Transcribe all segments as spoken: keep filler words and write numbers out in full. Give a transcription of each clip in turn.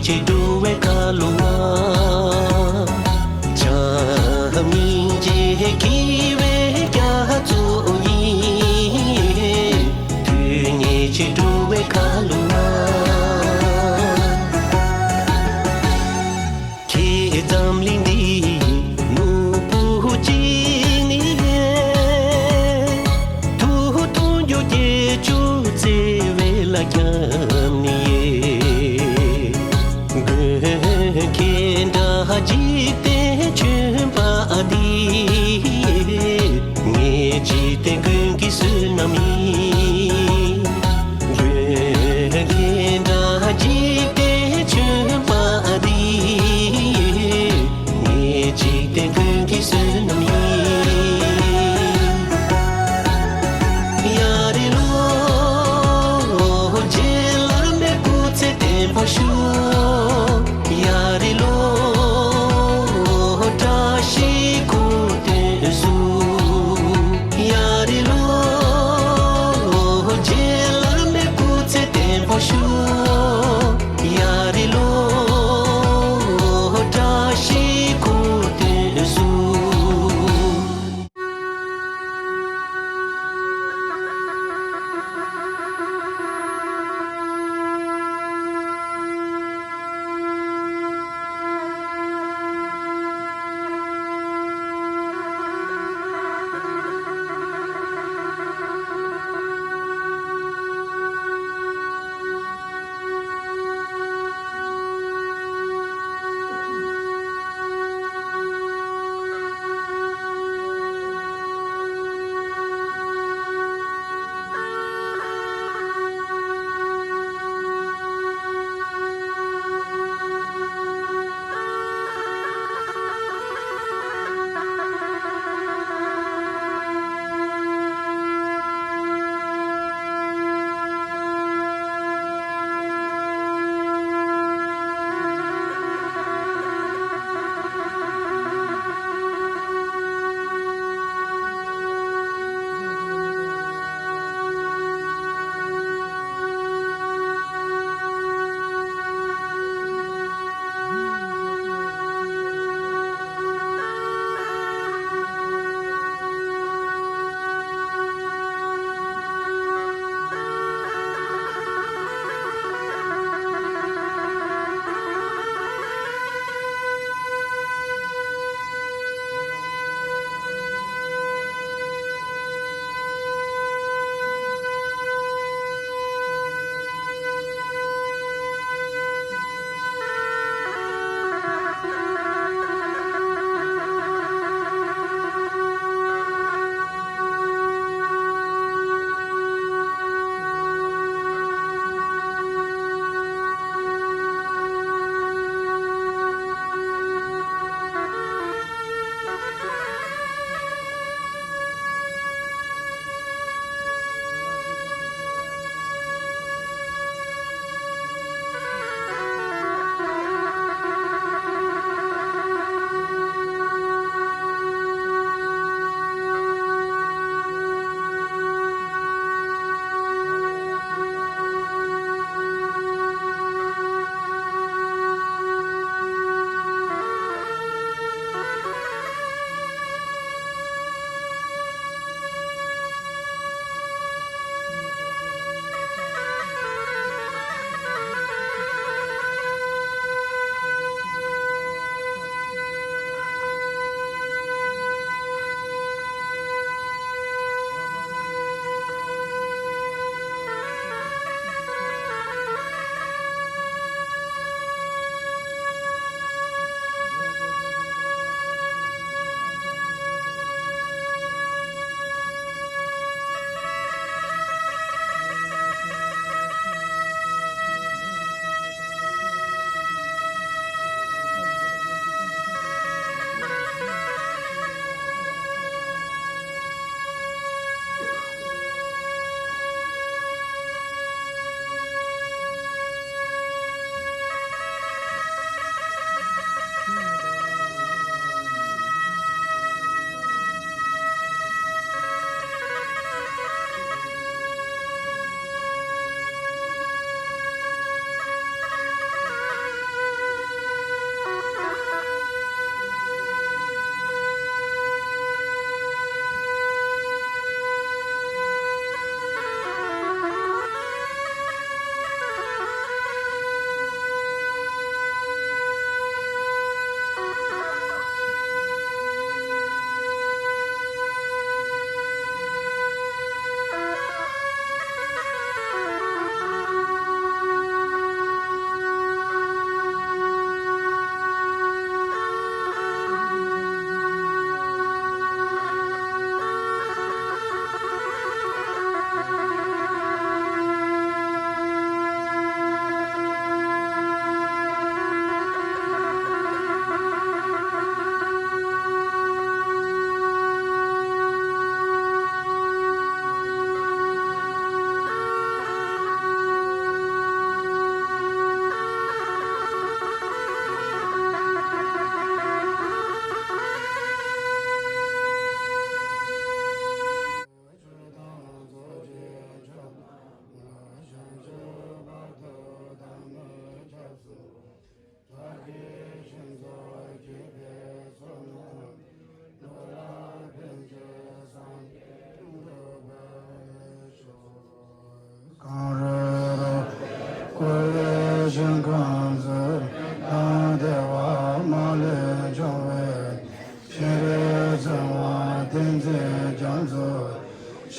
ཆེ་འགྲོ་བའི་ཁ་ལོ་བ། ཆ་མིན་གྱི་ཁྱི་བའི་རྒྱ་མཚོ་ཡིན། དུས་ངེས་ཆེ་འགྲོ་བའི་ཁ་ལོ་བ། ཁྱེད་འཛམ་གླིང་འདིའི་ནོར་བུ་གཅིག་ནི། ཐུགས་མཐོང་རྒྱུ་སྐྱེ་ཆུ་བརྩེ་བའི་ལ་ཁྱབ་ནི་ཡེ། མགོན་ཁྱེད་འདྲ་འཇིག་རྟེན་ཆེན་པོ་འདི། ངའི་འཇིག་རྟེན་ཀུན་གྱི་བསོད་ནམས་ཡིན། མགོན་ཁྱེད་འདྲ་འཇིག་རྟེན་ཆེན་པོ་འདི། ངའི་འཇིག་རྟེན་ཀུན་གྱི་བསོད་ནམས་ཡིན། ཡ་རེ་ལོ། རྗེ་བླ་མའི་སྐུ་ཚེ་བརྟན་པར་ཤོག། ཡ་རེ་ལོ། བཀྲ་ཤིས་འཁོར་དུ་བསུ། ཡ་རེ་ལོ། རྗེ་བླ་མའི་སྐུ་ཚེ་བརྟན་པར་ཤོག། ཡ་རེ་ལོ། བཀྲ་ཤིས་འཁོར་དུ་བསུ།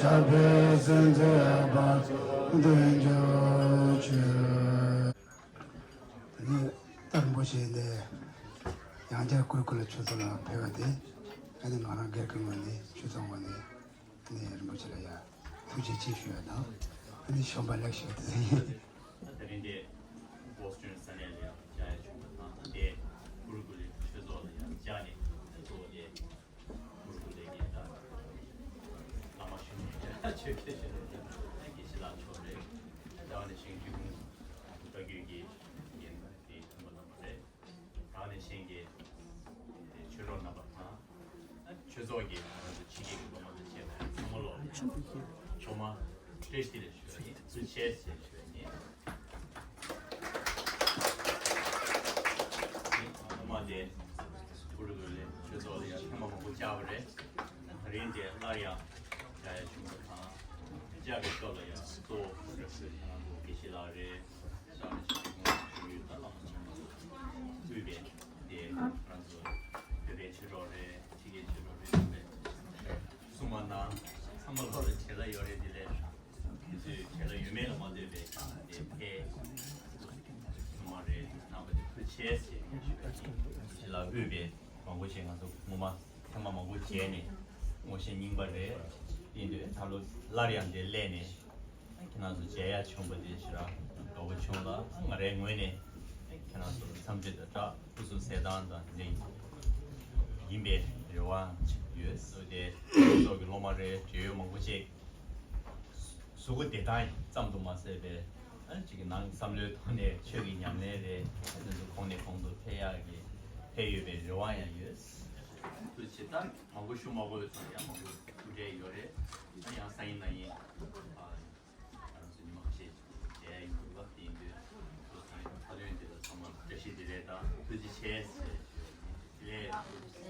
ཡབ་སྲས་མཛད་པ་མདུན་གྱི་ཆོས། ད་ནི་རྟ་རིན་པོ་ཆེ་འདི་ཡང་བསྐྱར་གུ་རུ་ཀུ་ལ་ཆོས་ཚོགས་ལ་ཕེབས་པ་དེ། ཨ་ནི་ང་རང་སྒེར་གྱི་ངོས་ནས་ཆོས་ཚོགས་ངོས་ནས་ཨ་ནི་རིན་པོ་ཆེ་ལ་ཡ་ཐུགས་རྗེ་ཆེ་ཞུ་ཡ་དང་། ཨ་ནི་བྱོན་པ་ལེགས་ཞུ་ཡ་དེ་ཡིན། ད་རིང་འདི་བོ་སི་ཊོན་ས་གནས་ལ་ཡང་བཅར་ཡ་བྱུང་བ་དང་། ད་ལྟའི་གུ་རུ་ཀུ་ལའི་ཆོས་ཚོགས་ལ་ཡང་བཅར་ནས་གཙོ་བོ་དེ་གུ་རུ་ཀུ་ལའི་གི་ད་བླ་མ་ཞུ་ནས་ཆོས་ཁྱེར་ཞུ་ནས་དགེ་བཤེས་ལགས་མཆོག་རེད། ད་ནི་ཤིང་ཀྲི་གུང་བཀའ་བརྒྱུད་ཀྱི་རྒན་དེ་མཐོང་བ་ལ་མ་རེད། ད་ནི་ཤིང་གི་ཆོས་གྲོགས་རྣམ་པ་དང་། ཆོས་ཚོགས་ཀྱི་ང་ཚོ་ཕྱི་རྒྱལ་གྱི་སློབ་མ་དང་བཅས་པ་ཚང་མ་ལོ་ཆུང་མ་བཀྲ་ཤིས་བདེ་ལེགས་ཞུ་བ་ཡིན། ཐུགས་རྗེ་ཆེ་ཞེས་ཞུ་བ་ཡིན། སློབ་མ་དེ་གུ་རུ་ཀུ་ལའི་ཆོས་ཚོགས་ལ་ཡང་ཐེངས་མ་མང་པོ་བཅར་བ་རེད། ད་རིང་དེ་སླར་ཡང་བཅར་ཡ་བྱུང་བ་དང་། བཅར་བའི་སྐབས་ལ་ཡང་གཙོ་བོ་གུ་རུ་ཀུ་ལའི་ཁྱེད་རང་ཚོ་དགེ་བཤེས་ལགས་རེད། ད་ནི་ཆོས་ཀྱི་དབང་ཕྱུག་ཡུལ་ད་བླ་མ་ཚང་མ་དབུས་པའི་དེ་ང་ཚོ་བོད་པའི་ཆོས་གྲོགས་རེད། ཕྱི་རྒྱལ་ཆོས་གྲོགས་རེད་ཟེར་བས་གསུངས་པ་ན་ཚང་མ་ལོ་ལ་བྱེད་ལ་ཡོད་རེད། དེ་ལས་དེ་ཚོའི་བྱེད་ལ་ཡོད་མེད་ལ་མ་ལྟོས་པའི་ཀྱང་དེ་ཕལ་ཚང་མ་རེད། རྣམ་པ་དེ་ཐུགས་རྗེ་ཆེ་ཞེས་ཞུ་བ་ཡིན། ཞི་ལ་དབུས་པའི་མང་པོ་ཞིག་ང་ཚོ་ངོ་མ་ཐེངས་མ་མང་པོ་བྱས་ནས་ངོ་ཤེས་རྙིང་པ་རེད། དེ་འདྲའི་ད་ལོ་སླར་ཡང་འདིར་སླེབས་ནས་ཁྱེད་རང་ཚོ་མཇལ་ཡ་བྱུང་བ་དེ་ཞེ་དྲག་དགའ་པོ་བྱུང་ལ། ང་རའི་ངོས་ནས་ཁྱེད་རང་ཚོ་འཚམས་འདྲི་དང་སྦྲགས་སྐུ་གཟུགས་གསལ་ཐང་དང་འདི་ཡིན་པའི་རེ་བ་ཡོད། སོ་དེ་ཚོགས་ཀྱི་སློབ་མ་རེད། འབྲེལ་ཡོད་མང་པོ་ཅིག་གཟུགས་པོ་བདེ་ཐང་ཙམ་དུ་མ་ཟད་པའི་ཨ་ཅིག་གི་ནང་བསམ་བློའི་ཐོག་ནས་ཆོས་ཀྱི་ཉམས་ལེན་རེད། ཨ་དེ་ཚོ་གོང་ནས་གོང་དུ་འཕེལ་ཡག་གི་འཕེལ་ཡོད་པའི་རེ་བ་ཡང་ཡོད། ཐུགས་རྗེ་ཆེ། ད་མང་པོ་ཞུ་མ་དགོས་པའི་ཚོགས་ཡང་མང་པོ་ཐུགས་འཕྲད་ཡོད་རེད། ད་ཡང་སང་ཉིན་གནངས་ཉིན་ཨ་ང་རང་ཚོ་ཉི་མ་ཁ་ཤས་མཇལ་ཡ་ཡིན་འདུག་ལ། དེ་ཡིན་དུས་ཁོ་ཚང་མ་ཁ་ཏོན་དེ་ལ་ཚང་མ་བཀྲ་ཤིས་བདེ་ལེགས་དང་ཐུགས་རྗེ་ཆེ་ཟེར་ཞུ་ཡ་ཡིན། བདེ་ལེགས།